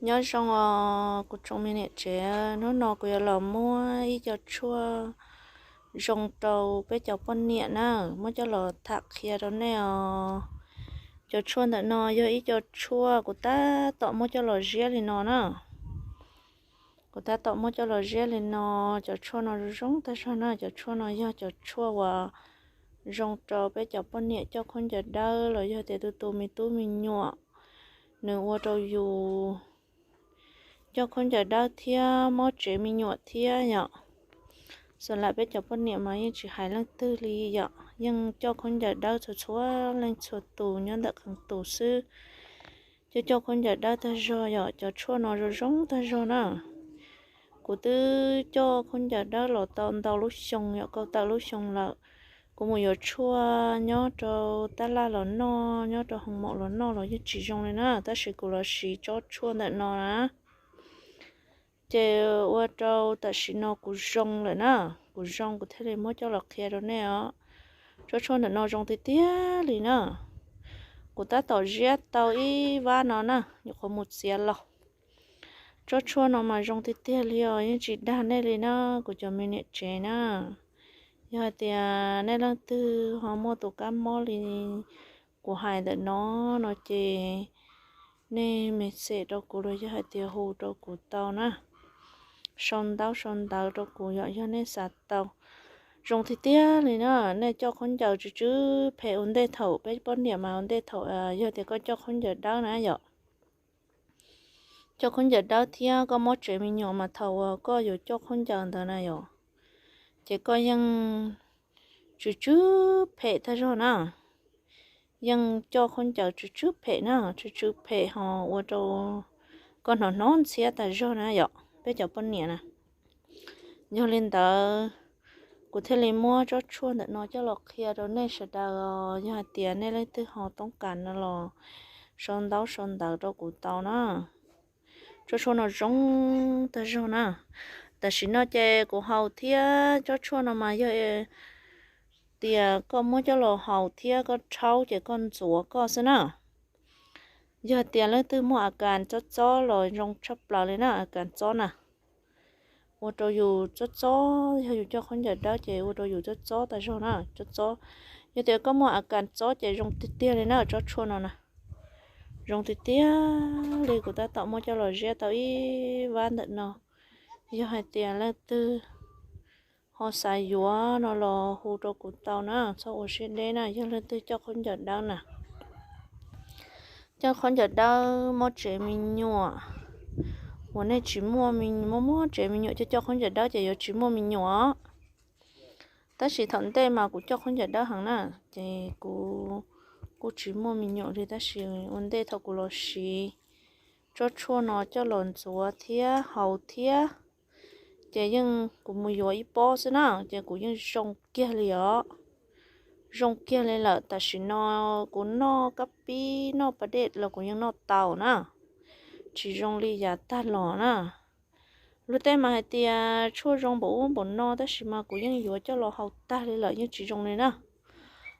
Nyob zoo os kuv tsoom me niam tsev, hnub no kuv yuav los muab ib co tshuaj zoo rau peb cov poj niam na, muab coj los tham qhia rau nej os. Cov tshuaj ntawm no yog ib co tshuaj kuv tab tom muab coj los ziab li no na. Kuv tab tom muab coj los ziab li no. Cov tshuaj no zoo zoo tag zog na. Cov tshuaj no yog cov tshuaj uas zoo rau peb cov poj niam coj khaub ncaws dawb los yog tias tu tu me tub me nyuam, nws ua rau yus coj khaub ncaws dawb thiab mob tsev me nyuam thiab yom. Xam lam peb cov poj niam mas yeej tsis hais leej twg li yom, yeej coj khaub ncaws dawb txhua txhua leej txhua tus nyob ntawm qee tus xwb. Coj coj khaub ncaws dawb tag zog yom. Cov tshuaj no zoo zoo tag zog na. Kuv twb coj khaub ncaws dawb los tau ntau lub xyoo yom, kaum tawm lub xyoo lawm. Kuv mus yuav tshuaj nyob rau tab laj los noj, nyob rau hoo maum los noj los yeej tsis zoo li na, tab sis kuv los siv tsob tshuaj ntawm no na. Ces ua rau tam sim no kuv zoo lawm na, kuv zoo kuv thiaj li muab coj los qhia rau nej os. Tsob tshuaj ntawm no zoo tiag tiag li na. Kuv tab tom ziab tau ib vab no na, nyuam qhuav mus txiav los. Tsob tshuaj no mas zoo tiag tiag li os, yeej tsis dag nej li na, kuv cov me niam tsev na. Yog hais tias nej leej twg ho muaj tus kab mob li kuv hais ntawm no no ces nej message rau kuv los yog hais tias hu rau kuv tau na. Sau ntaub sau ntawv rau kuv yom, yog nej xav tau. Zoo tiag tiag li na. Nej coj khaub ncaws tsw tsw phem ua ntej thaum peb poj niam mas ua ntej thaum yog tias koj coj khaub ncaws dawb na yom. Coj khaub ncaws dawb thiab koj mob tsev me nyuam mas thaum uas koj yuav coj khaub ncaws ntawd na yom, ces koj yeej tsw tsw phem tag zog na. Yeej coj khaub ncaws tsw tsw phem na, tsw tsw phem ho ua rau koj hnov hnov ntxhiab tag zog na yom, peb cov poj niam na. Yog li ntawd, kuv thiaj li muab tsob tshuaj ntawm no coj los qhia rau nej sawv daws. Yog hais tias nej leej twg ho toob kas no los sau ntaub sau ntawv rau kuv tau na. Tsob tshuaj no zoo tag zog na. Tam sim no ces kuv haus thiab, tsob tshuaj no mas yog tias koj muab coj los haus thiab koj rhaub ces koj ntxuav koj xwb na. Yog tias leej twg muaj a kas txob txob los zoo tshaj plaws li na, a kas txob na. Ua rau yus txob txob, yog yus coj khaub ncaws dawb ces ua rau yus txob txob tag zog na, txob txob. Yog tias koj muaj a kas txob ces zoo tiag tiag li na, tsob tshuaj no na. Zoo tiag tiag li, kuv tab tom muab coj los ziab tau ib vab ntawm no. Yog hais tias leej twg ho xav yuav no los hu rau kuv tau na, txhob ua siab deb na, yog leej twg coj khaub ncaws dawb na. Coj khaub ncaws dawb mob tsev me nyuam, uas nej tsis muaj me, muaj muaj tsev me nyuam coj coj khaub ncaws dawb ces yuav tsis muaj me nyuam. Tab sis thaum ntej mas kuv coj khaub ncaws dawb heev na, ces kuv, kuv tsis muaj me nyuam li, tab sis ua ntej thaum kuv los siv tsob tshuaj no coj los ntxuav thiab haus thiab, ces yeej kuv mus yuav ib pob xwb na, ces kuv yeej zoo kiag li os. Zoo kiag li lawm, tam sim no kuv noj kab pib noj pas dej los kuv yeej noj tau na, tsis zoo li yav tag los na. Luag tej mas hais tias tshuaj zoo npaum ub npaum no, tab sis mas kuv yeej yuav coj los haus tag li lawm yeej tsis zoo li na.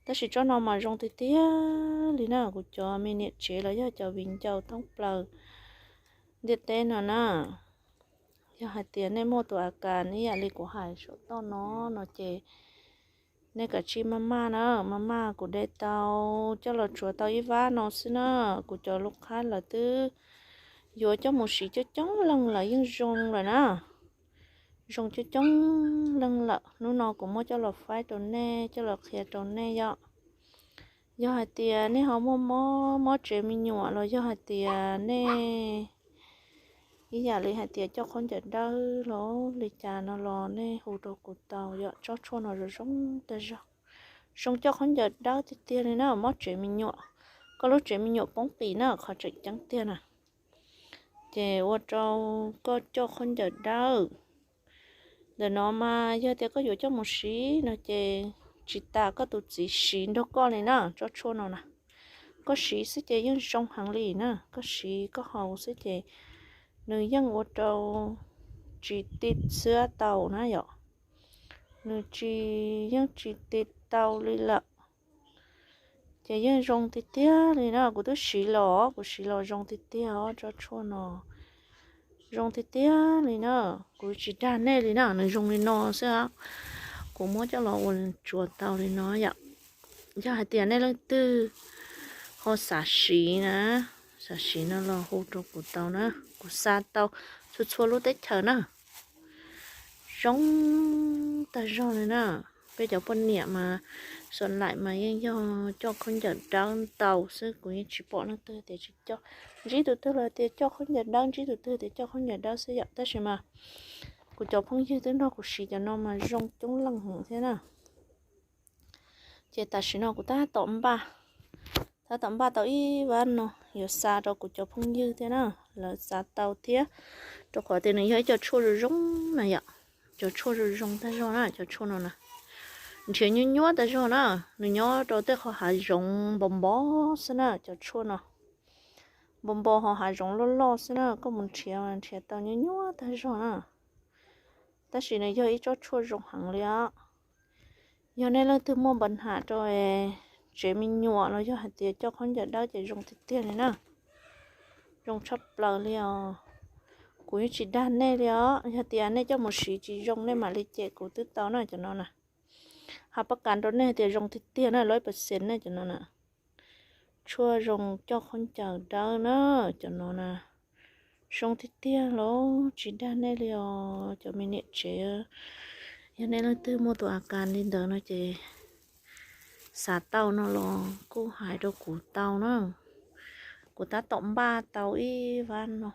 Tab sis tsob no mas zoo tiag tiag li na, kuv cov me niam tsev los yog cov viv ncaus thoob plaws ntiaj teb no na. Yog hais tias nej muaj tus a kas ib yam li kuv hais saum toj no no ces nej kav tsij maj maj na, maj maj, kuv de tau coj los tsuav tau ib vab no xwb na. Kuv cov lub qhab lawv twb yuav coj mus siv coob coob leej lawm yeej zoo lawm na. Zoo coob coob leej lawm, hnub no kuv muab coj los faib rau nej, coj los qhia rau nej yom. Yog hais tias nej ho muaj mob, mob tsev me nyuam los yog hais tias nej ib yam li hais tias coj khaub ncaws dawb los li cas no los nej hu rau kuv tau yom, tsob tshuaj no zoo zoo tag zog. Zoo coj khaub ncaws dawb tiag tiag li na, mob tsev me nyuam, koj lub tsev me nyuam poob qis na, qhov tseem ceeb tiag na. Ces ua rau koj coj khaub ncaws dawb. Ntawm no mas yog tias koj yuav coj mus siv no ces tsis tas koj tus txiv siv nrog koj li na, tsob tshuaj no na. Koj siv xwb ces yeej zoo heev li na, koj siv koj haus xwb ces nws yeej ua rau tsis ti txhiab tau na yom. Nws tsis, yeej tsis ti tau li lawm. Ces yeej zoo tiag tiag li na, kuv twb siv los, kuv siv los zoo tiag tiag os, tsob tshuaj no. Zoo tiag tiag li na, kuv tsis dag nej li na, nws zoo li no xwb. Kuv muab coj los ua tsuas tau li no yom. Yog hais tias nej leej twg ho xav siv na, xav siv no los hu rau kuv tau na, kuv xa tau txhua txhua lub teb chaws na. Zoo tag zog li na. Peb cov poj niam mas xuas laim mas yeej yog coj khaub ncaws dawb ntau xwb, kuv yeej tsis pom leej twg tias tsis coj. Ntsib tus twg los tias coj khaub ncaws dawb, ntsib tus twg tias coj khaub ncaws dawb xwb yom, tab sis mas kuv cov phooj ywg twb nrog kuv siv cov no mas zoo coob leej heev thiab na. Ces tam sim no kuv tab tom npaj, tab tom npaj tau ib vab no yuav xa rau kuv cov phooj ywg thiab na, lawv xav tau thiab, rau qhov tias nws yog ib co tshuaj zoo zoo na yom. Cov tshuaj zoo zoo tag zog na, cov tshuaj no na, nrhiav nyuaj nyuaj tag zog na, nws nyob rau tej qhov hav zoov npo npo xwb na, cov tshuaj no npo npo ho hav zoov loj loj xwb na, koj mus nrhiav nrhiav tau nyuaj nyuaj tag zog na. Tab sis nws yog ib tsob tshuaj zoo heev li os. Yog nej leej twg muaj npa nham rau tsev me nyuam los yog hais tias coj khaub ncaws dawb ces zoo tiag tiag li na. Zoo tshaj plaws li os. Kuv yeej tsis dag nej li os, yog tias nej coj mus siv tsis zoo nej mam li cem kuv twb tau na cov no na. Hab pab kas rau nej tias zoo tiag tiag na, loj ib percent na cov no na. Tshuaj zoo coj khaub ncaws dawb na, cov no na. Zoo tiag tiag los tsis dag nej li os cov me niam tsev. Yog nej leej twg muaj tus a kas li ntawd no ces xav tau no los kuj hais rau kuv tau na. Kuv tab tom npaj tau ib vab no,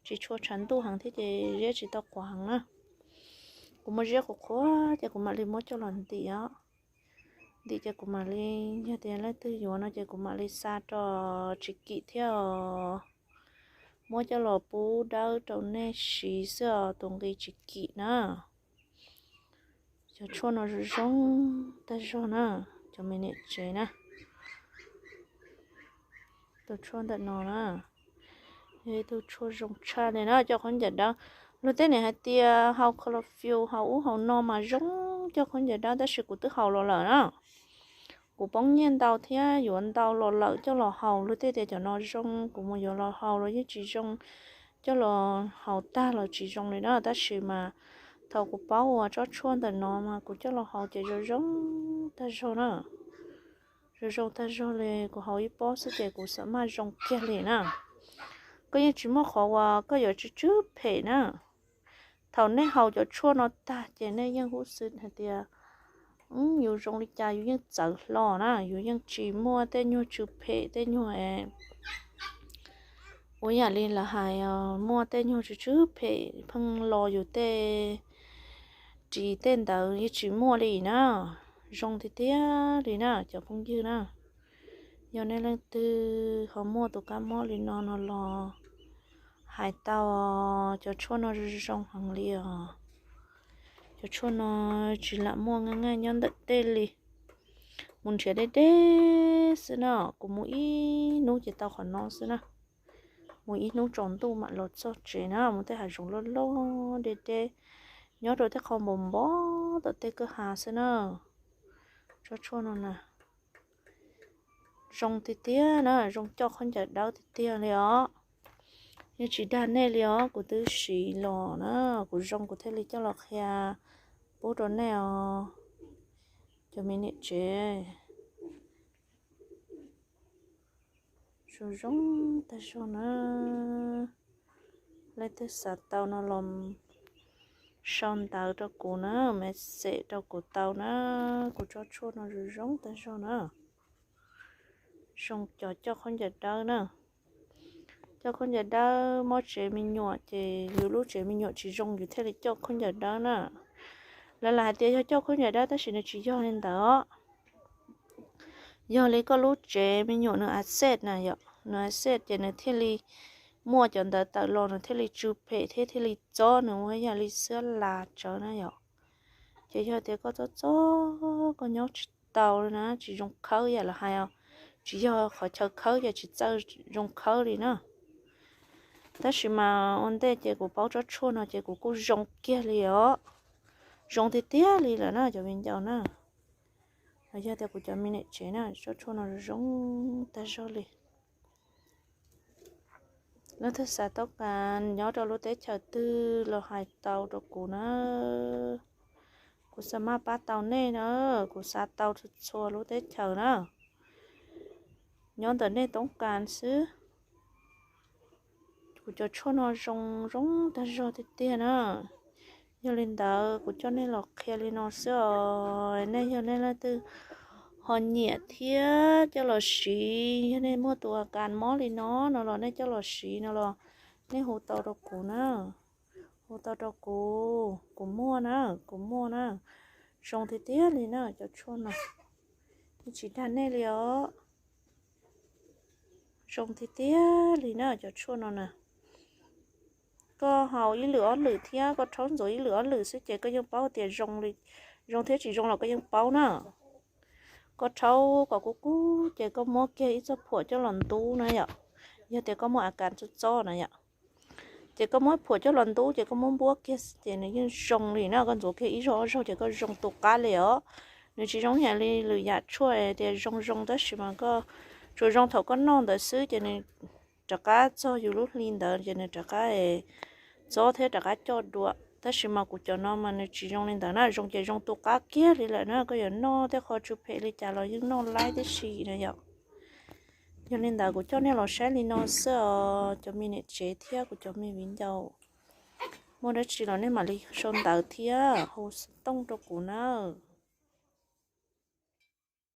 tsis tshua tshav ntuj heev thiab ces ziab tsis tau qhuav heev na. Kuv muaj ziab qhuav qhuav ces kuv mam li muab coj los ntim os. Ntim ces kuv mam li, yog tias leej twg yuav no ces kuv mam li xa rau tsis kim thiab os. Muab coj los pub dawb rau nej siv xwb os, tus nqi tsis kim na. Cov tshuaj no zoo zoo tag zog na, cov me niam tsev na. Tus tshuaj ntawm no na, yog ib tug tshuaj zoo tshaj li na, coj khaub ncaws dawb. Luag tej nim hais tias haus chlorophyll haus ub haus no mas zoo, coj khaub ncaws dawb, tab sis kuv twb haus los lawm na. Kuv poob nyiaj ntau thiab yuav ntau los lawm coj los haus, luag tej tias cov no zoo, kuv mus yuav los haus los yeej tsis zoo, coj los haus tag los tsis zoo li na. Tab sis mas thaum kuv paub ua tsob tshuaj ntawm no mas kuv coj los haus ces zoo zoo tag zog na. Zoo zoo tag zog li, kuv haus ib pob xwb ces kuv xam maj zoo kiag li na. Koj yeej tsis muaj qhov uas koj yuav tsw tsw phem na. Thaum nej haus cov tshuaj no tag ces nej yeej hub xwm hais tias yus zoo li cas yus yeej txawv hlo na, yus yeej tsis muaj tej nyuag tsw phem tej nyuag ua yam li lawv hais muaj tej nyuag tsw tsw phem pheej lo yus tej ris tej ntawd yeej tsis muaj li na. Zoo tiag tiag li na cov phooj ywg na. Yog nej leej twg ho muaj tus kab mob li no no los hais tau, cov tshuaj no zoo heev li os. Cov tshuaj no tsis lam muaj nqaij nqaij nyob ntawm tej li. Mus nrhiav deb deb xwb na, kuv mus ib hnub ces tau qhov no xwb na. Mus ib hnub tsaus ntuj mam los txog tsev na, mus tej hav zoov loj loj deb deb, nyob rau tej qho npau npov tom tej kwj ha xwb na. Tsob tshuaj no na, zoo tiag tiag na, zoo coj khaub ncaws dawb tiag tiag li os. Yeej tsis dag nej li os, kuv twb siv los na, kuv zoo kuv thiaj li coj los qhia pub rau nej os, cov me niam tsev. Zoo zoo tag zog na. Leej twg xav tau no los sau ntawv rau kuv na, message rau kuv tau na. Kuv tsob tshuaj no zoo zoo tag zog na. Zoo cov coj khaub ncaws dawb na. Coj khaub ncaws dawb, mob tsev me nyuam ces yus lub tsev me nyuam tsis zoo yus thiaj li coj khaub ncaws dawb na. Lawv lam hais tias yog coj khaub ncaws dawb tab sis nws tsis yog li ntawd. Yog li koj lub tsev me nyuam nws acid na yom, nws acid ces nws thiaj li muaj cov ntawd tawm los nws thiaj li tsw phem thiab thiaj li txob, nws ua yam li xab las tsawv na yom. Ces yog tias koj txob txob koj nyob tsis tau li na, tsis zoo khawb yam lawv hais os, tsis yog qhov chaw khawb ces tsis txawj zoo khawb li na. Tab sis mas ua ntej ces kuv paub tsob tshuaj no ces kuv kuj zoo kiag li os, zoo tiag tiag li lawm na cov viv ncaus na. Los yog tias kuv cov me niam tsev na, tsob tshuaj no zoo tag zog li. Leej twg xav toob kas nyob rau lub teb chaws twg los hais tau rau kuv na. Kuv xav maj pab tau nej na, kuv xav tau txhua lub teb chaws na. Nyob ntawm nej toob kas xwb. Kuv cov tshuaj no zoo zoo tag zog tiag tiag na. Yog li ntawd kuv coj nej los qhia li no xwb os. Nej yog nej leej twg ho nyiam thiab coj los siv, yog nej muaj tus a kas mob li no no los nej coj los siv no los nej hu tau rau kuv na. Hu tau rau kuv, kuv muaj na, kuv muaj na. Zoo tiag tiag li na cov tshuaj no. Tsis dag nej li os. Zoo tiag tiag li na cov tshuaj no na. Koj haus ib lwm ob lwm thiab koj rhaub ntxuav ib lwm ob lwm xwb ces koj yeej paub tias zoo li, zoo thiab tsis zoo los koj yeej paub na. Koj rhaub kom kub kub ces koj muab kiag ib txoj phuam coj los ntub na yom. Yog tias koj muaj a kas txob txob na yom, ces koj muab phuam coj los ntub ces koj muab npuab kiag ces nws yeej zoo li na. Koj ntxuav kiag ib zaug ob zaug ces koj zoo tu qab li os. Nws tsis zoo yam li lwm yam tshuaj tias zoo zoo tab sis mas koj tsuas zoo thaum koj noj ntawd xwb ces nws rov qab txog yus lub hli ntawd ces nws rov qab txob thiab rov qab coj dua. Tab sis mas kuv cov no mas nws tsis zoo li ntawd na, zoo ces zoo tu qab kiag li lawm na. Koj yuav noj tej qho tsw phem li cas los yeej noj laib tib si na yom. Yog li ntawd kuv coj nej los saib li no xwb os cov me niam tsev thiab kuv cov me viv ncaus. Muaj dab tsi los nej mam li sau ntawv thiab hu xov tooj rau kuv na.